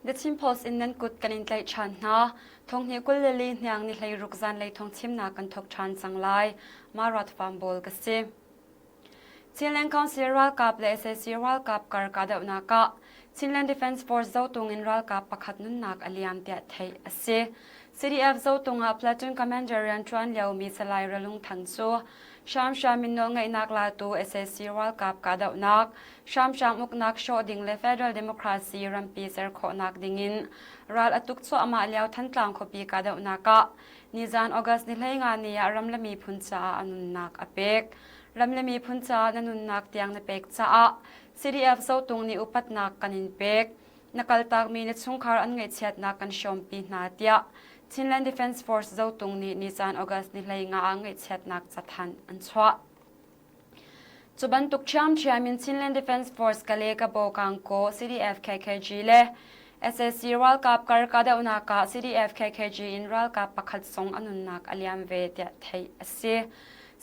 The Chin Post in nan kut kan in tlaih ṭhan hna. Thonghni 22 hniang ni 16 zanlei thawngchimnak kan thawk ṭhan cang lai. Marat Farm Bawl ka si. Chinland Council ralkap le sac ralkap kar kahdohnak ah Chinland Defence Force Zotung in ralkap pakhat nunnak a liam tiah theih a si. CDF Zotung ah platoon commander rianṭuan liomi Salai Ralung Thang cu hramhram in nawlngeihnak latu sac ralkap kahdohnak, hramhram uknak hrawh ding le federal democracy rampi ser khawhnak dingin ral a tuk cuahmah lio Thantlang khuapi kahdohnak ah nizan August ni 15 ni ah ram le miphun caah a nunnak a pek. Ram le miphun caah na nunnak tiang na pek caah CDF Zotung nih upatnak kan in pek. Na kaltakmi na chungkhar an ngaihchiatnak kan hrawmpi hna tiah Chinland Defence Force Zotung nih nizan August ni 15 ah ngaihchiatnak cathanh an chuah. Cu bantuk ṭhiamṭhiam in Chinland Defence Force Kale Kabo Kangkaw CDF KKG le sac ralkap kar kahdohnak ah CDF KKG in ralkap pakhat zong a nunnak a liam ve tiah theih a si.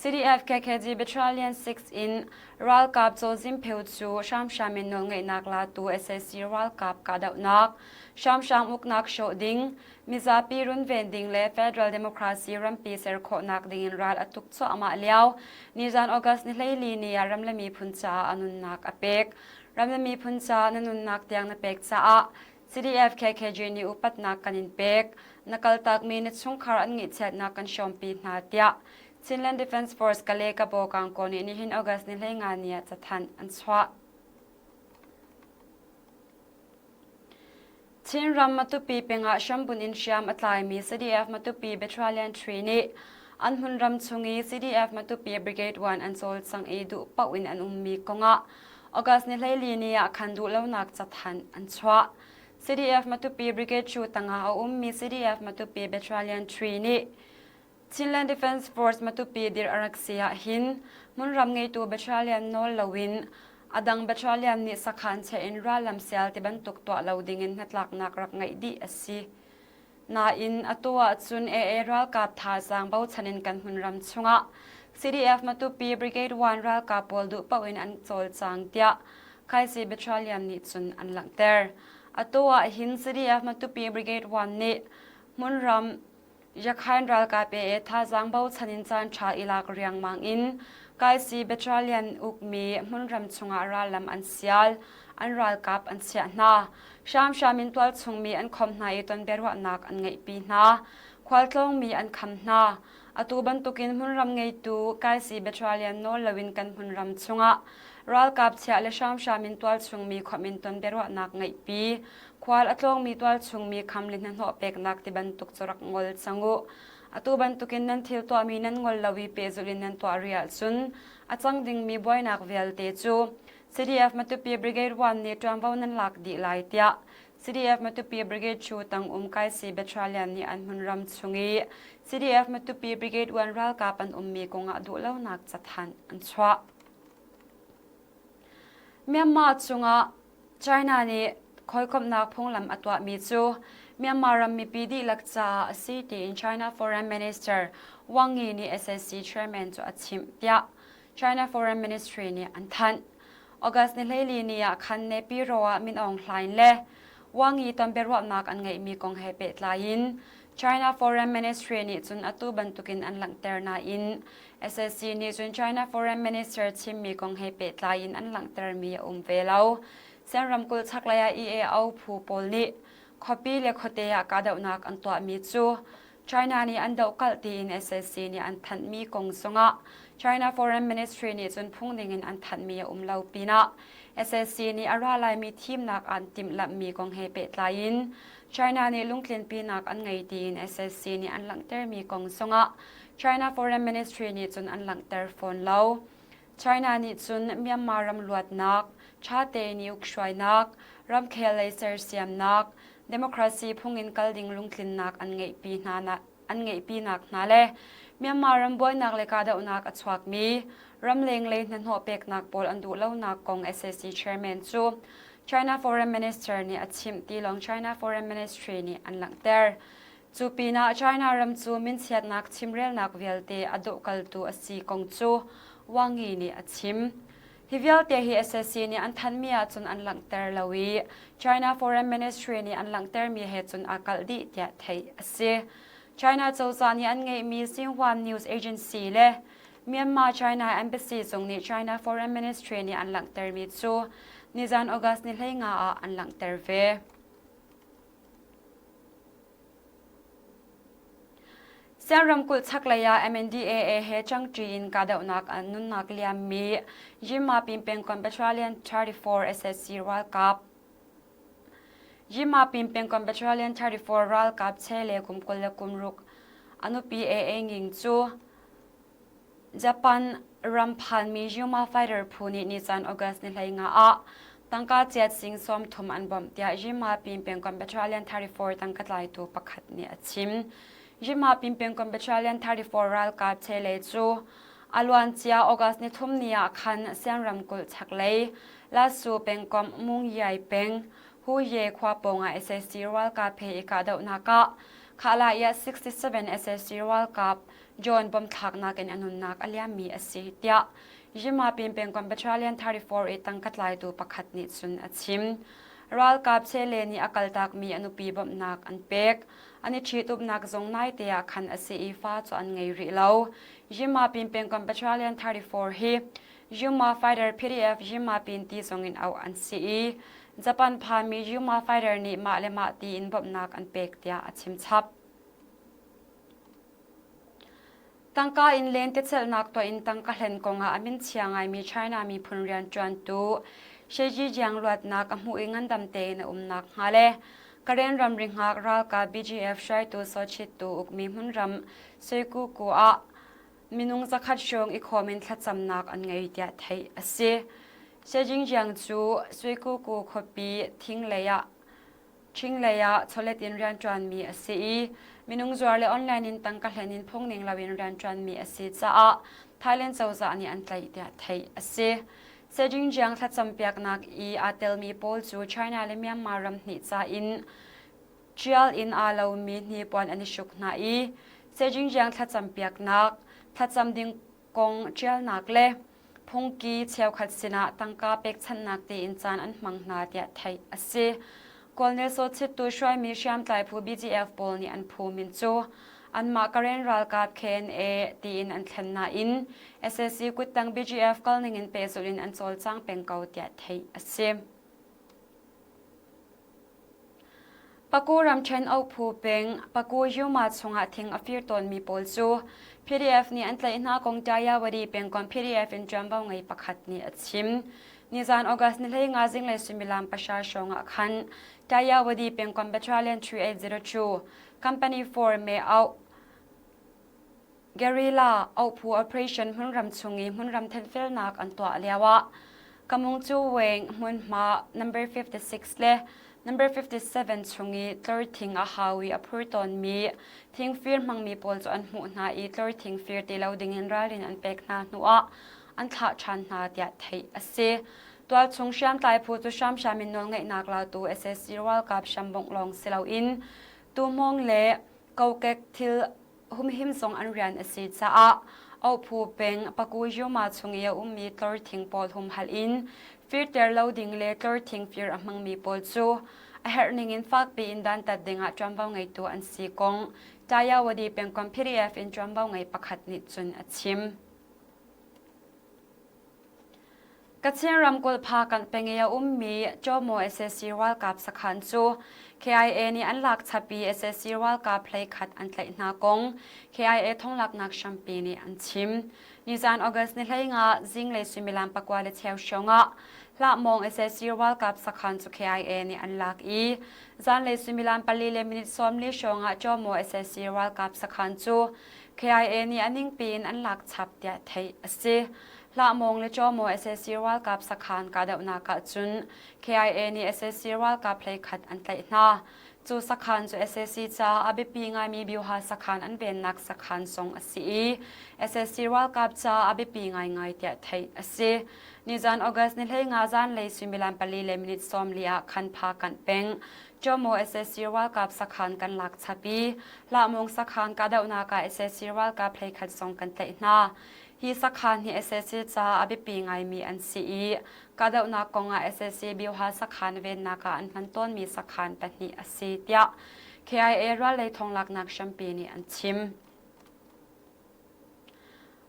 CDF KKG Battalion 6 in ralkap Zaw Zin Pheu cu hramhram in nawlngeihnak latu sac ralkap kahdohnak, hramhram uknak hrawh ding, mizapi runven ding le federal democracy rampi ser khawhnak dingin ral a tuk cuahmah lio nizan August ni 14 ni ah ram le miphun caah a nunnak a pek. Ram le miphun caah na nunnak tiang na pek caah CDF KKG nih upatnak kan in pek. Na kaltakmi na chungkhar an ngaihchiatnak kan hrawmpi hna tiah Chinland Defence Force Kale Kabo Kangkaw nih nihin August ni 15 ni ah cathanh an chuah. Chinram Matupi peng ah hrambunh in hriam a tlaimi CDF Matupi Battalion 3 nih an hmunram chung i CDF Matupi Brigade 1 an cawlcangh i duh paoh in an ummi kongah August ni 14 ni ah khan duhlonak cathanh an chuah. CDF Matupi Brigade 2 tangah a ummi CDF Matupi Battalion 3 nih Chinland Defence Force Matupi dirh a rak si ahhin hmunram ngeitu battalion nawl loin a dang battalion nih sakhan cheh in rallam sial ti bantuk tuah lo dingin hnatlaknak rak ngeih dih a si. Nain atu ahcun AA ralkap thazaang bochan in kan hmunram chungah CDF Matupi Brigade 1 ralkap pawl duh paoh in an cawlcang tiah Khaisi Battalion nih cun an langhter. Atu ahhin CDF Matupi Brigade 1 nih hmunram Yakhain ralkap ee thazaang bochan in caanṭha i lak riangmang in Kaisi Battalion ukmi hmunram chungah rallam an sial, an ralkap an chiah hna. Hramhram in tualchungmi an khawmh hna i tonbiaruahnak an ngeihpi hna. Khualtlawngmi an kham hna. Atu bantukin hmunram ngeitu Kaisi Battalion nawl loin kan hmunram chungah ralkap chiah le hramhram in tualchungmi khawmh in tonbiaruahnak ngeihpi, Khual a tlawngmi tualchungmi kham le hnahnawh peknak ti bantuk cu rak ngol cang u. Atu bantukin nan thil tuahmi nan ngol lo i pehzulh in nan tuah rih ahcun a cang dingmi buainak vialte cu CDF Matupi Brigade 1 nih ṭuanvo nan lak dih lai tiah CDF Matupi Brigade 2 tang um Kaisi Battalion nih an hmunram chung i CDF Matupi Brigade 1 ralkap an ummi kongah duhlonak cathanh an chuah. Myanmar chungah China nih hawikomhnak phunglam a tuahmi cu Myanmar ram mipi dihlak caah a si tiin China Foreign Minister Wang Yi nih SAC chairman cu a chimh tiah China Foreign Ministry nih an thanh. August ni 14 ni ah khan Naypyidaw ah Min Aung Hlaing le Wang Yi tonbiaruahnak an ngeihmi kong he pehtlai in China Foreign Ministry nih cun atu bantukin an langhter nain SAC nih cun China Foreign Minister chimmi kong he pehtlai in an langhtermi a um ve lo. Sen ramkulh chaklei ah EAO phu pawl nih khuapi le khuate ah kahdohnak an tuahmi cu China nih an dohkalh tiin SAC nih an thanhmi kong zongah China Foreign Ministry nih cun phung ningin an thanhmi a um lo pinah SAC nih a ra laimi thimnak an timhlamhmi kong he pehtlai in China nih lungtlinpinak an ngei tiin SAC nih an langhtermi kong zongah China Foreign Ministry nih cun an langhter fawn lo. China nih cun Myanmar ram luatnak, ṭha tein i ukhruainak, ramkhel lei sersiamnak, democracy phung in kal ding lungtlinnak an ngeihpi hna an ngeihpinak hna le Myanmar ram buainak le kahdohnak a chuakmi ramleng lei hnahnawh peknak pawl an duh lonak kong SAC chairman cu China Foreign Minister nih a chimh ti lawng China Foreign Ministry nih an langhter. Cu pinah China ram cu minchiatnak chimrelnak vialte a dohkaltu a si kong cu Wang Yi nih a chim. Hi vialte hi sac nih an thanmi ahcun an langhter lo i China Foreign Ministry nih an langhtermi he cun aa kalh dih tiah theih a si. China cozah nih an ngeihmi Xinhua News Agency le Myanmar China Embassy zung nih China Foreign Ministry nih an langhtermi cu nizan August ni 15 ah an langhter ve. Sian ramkulh chaklei ah MNDAA he ṭangṭi in kahdohnak ah nunnak liammi Yinmapin pengkomh Battalion 34 SSC ralkap Yinmapin pengkomh Battalion 34 ralkap che le kum 26 a nupi AA Nging cu Japan ram phanmi Yuma Fighter phu nih nican August ni 15 ah tangka chiat sing 30 an bawmh tiah Yima Pin pengkomh Battalion 34 tangka tlaitu pakhat nih a chim. Yima Pin pengkomh Battalion 34 ralkap Chele cu a luancia August ni thum ni ah khan Sian ramkulh chaklei Lasu pengkomh Mungyai peng Huye khua pawngah sac ralkap he i kahdohnak ah Khalaya 67 sac ralkap John bomthlaknak in a nunnak a liammi a si tiah Yimapin pengkomh Battalion 34 i tangka tlaitu pakhat nih cun a chim. Ralkap Chele nih a kaltakmi a nupi bawmhnak an pek. An i ṭhitumnak zong naite ah khan a si i fa cu an ngei rih lo. Yimapin pengkomh Battalion 34 hi Yuma Fighter PDF Yimapin ti zong in auh an si i Japan phanmi Yuma Fighter nih mah le mah tiin bawmhnak an pek tiah a chim chap. Tangka in lentecelhnak tuah in tangka hlen kongah a min chia ngaimi China miphun rianṭuantu Xi Jinping luatnak a hmuh i ngandam tein a um nakhnga le Karen ramri hngak ralkap BGF hruaitu Saw Chit Tu ukmi hmunram Suikuku ah minung zakhat hrawng i khawm in thlacamnak an ngei tiah theih a si. Xi Jinping cu Suikuku khuapi thinglei ah Ṭhinglei ah chawlet in rianṭuanmi a si i minung zuar le online in tangka hlen in phungning loin rianṭuanmi a si caah Thailand cozah nih an tlaih tiah theih a si. Sejingjiang thlacampiaknak i aa telmi pawl cu China le Myanmar ram hnih ca in ṭial in aa lomi hnipuan an i hruk hna i Sejingjiang thlacampiaknak, thlacam ding kong ṭialnak le phungki cheukhat sinah tangka pekchanhnak tiin caan an hmang hna tiah theih a si. Kawlnel sawchittu hruaimi hriamtlai phu BGF pawl nih an phu min cu anmah Karen ralkap KNA tiin an thlen nain sac kuttang BGF kalning in pehzulh in an cawlcang peng ko tiah theih a si. Paku ramṭhen Ohphu peng Paku Yuma chungah thing a fir tawnmi pawl cu PDF nih an tlaih hna kong Tayawadi pengkomh PDF in ṭuanvo ngei pakhat nih a chim. Nizan August ni 15 zinglei suimilam pahra hrawng ah khan Tayawadi pengkomh Battalion 3802 Company 4 me auh Guerrilla Ohphu Operation hmunram chung i hmunram thenfelnak an tuah lioah Kamungcu Weng hmunhma number 56 le number 57 chung i tlor thing a hau i a phur tawnmi thingfir hmangmi pawl cu an hmuh hna i tlor thing fir ti lo dingin ralrin an pek hna hnuah an thlah ṭhan hna tiah theih a si. Tualchung hriamtlai phu cu hramhram in nawlngeihnak latu sac ralkap hrambongh lawng si loin tuhmawng le kokek thil humhim zong an rian a si caah Ohphu peng Paku Yuma chung i a ummi tlor thing pawl humhalh in firter lo ding le tlor thing fir a hmangmi pawl cu a herh ning in fakpi in dantat dingah ṭuanvo ngeitu an si kong Tayawadi pengkomh PDF in ṭuanvo ngei pakhat nih cun a chim. Kachin ramkulh Phakanh peng i a ummi Chomo sac ralkap sakhan cu KIA nih an lak chap i sac ralkap hleikhat an tlaih hna kong KIA thonglaknak hrampi nih an chim. Nizan August ni 15 zinglei suimilam pakua le cheu hrawng ah Hlahmawng sac ralkap sakhan cu KIA nih an lak i zanlei suimilam pali le minute 40 hrawng ah Chomo sac ralkap sakhan cu KIA nih a ningpi in an lak chap tiah theih a si. Hlahmawng le Chawmaw sac ralkap sakhan kahdohnak ah cun KIA nih sac ralkap hleikhat an tlaih hna. Cu sakhan cu sac caah a biapi ngaimi Byuha sakhan an vennak sakhan zong a si i sac ralkap caah a biapi ngaingai tiah theih a si. Nizan August ni 15 zanlei suimilam pali le minute 40 ah khan Phakanh peng Chawmaw sac ralkap sakhan kan lak chap i Hlahmawng sakhan kahdohnak ah sac ralkap hleikhat zong kan tlaih hna. Hi sakhan hi sac caah a biapi ngaimi an si i kahdohnak kong ah sac Bioha sakhan vennak ah an hman tawnmi sakhan pahnih a si tiah KIA rallei thonglaknak hrampi nih an chim.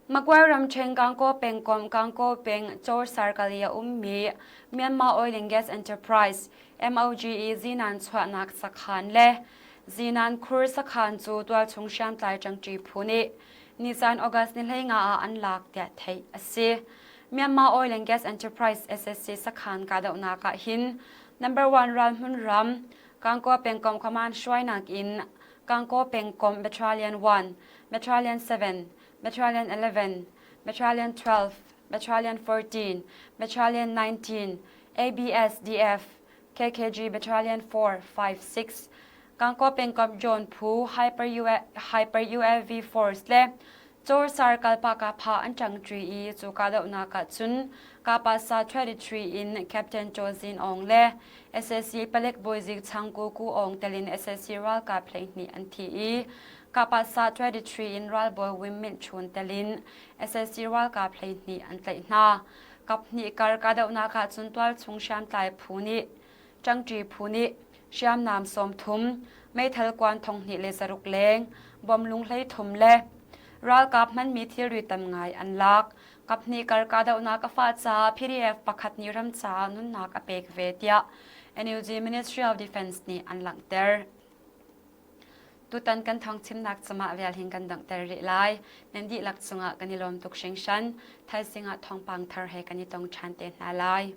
Magway ramṭhen Gangaw pengkomh Gangaw peng Chor Sarkal i a ummi Myanmar Oil and Gas Enterprise MOGE zinan chuahnak sakhan le zinan khur sakhan cu tualchung hriamtlai ṭangṭi phu nih nizan August ni 15 ah an lak tiah theih a si. Myanmar Oil and Gas Enterprise SSC sakhan kahdohnak ah hin number one ralhmun ram Gangaw pengkomh command hruainak in Gangaw pengkomh Battalion 1, Battalion 7, Battalion 11, Battalion 12, Battalion 14, Battalion 19, ABSDF, KKG Battalion 4, 5, 6, Gangaw pengkomh John Phu Hyper, Hyper UAV Force le Cawr Kalpa Kapha an ṭangṭi i cu kahdohnak ah cun Kapasa 23 in Captain Chaw Zin Aung le sac palek bawizik Chang Ku Ku Aung telin sac ralkap 12 an thi i Kapasa 23 in ralbawi Wim Mint Chun telin sac ralkap 12 an tlaih hna. Kaphnih kar kahdohnak ah cun tualchung hriamtlai phu nih Ṭangṭi phu nih hriamnam 30, meithal kuan 26 leng, bom lung 33 le ralkap hmanmi thilri tam ngai an lak. Kaphnih kar kahdohnak a fah caah PDF pakhat nih ram caah nunnak a pek ve tiah NUG Ministry of Defense nih an langhter. Tutan kan thawngchimnak cungah vial hin kan donghter rih lai. Nan dihlak cungah kan i lawm tuk hringhran. Thaizing ah thawngpang thar he kan i tong ṭhan te hna lai.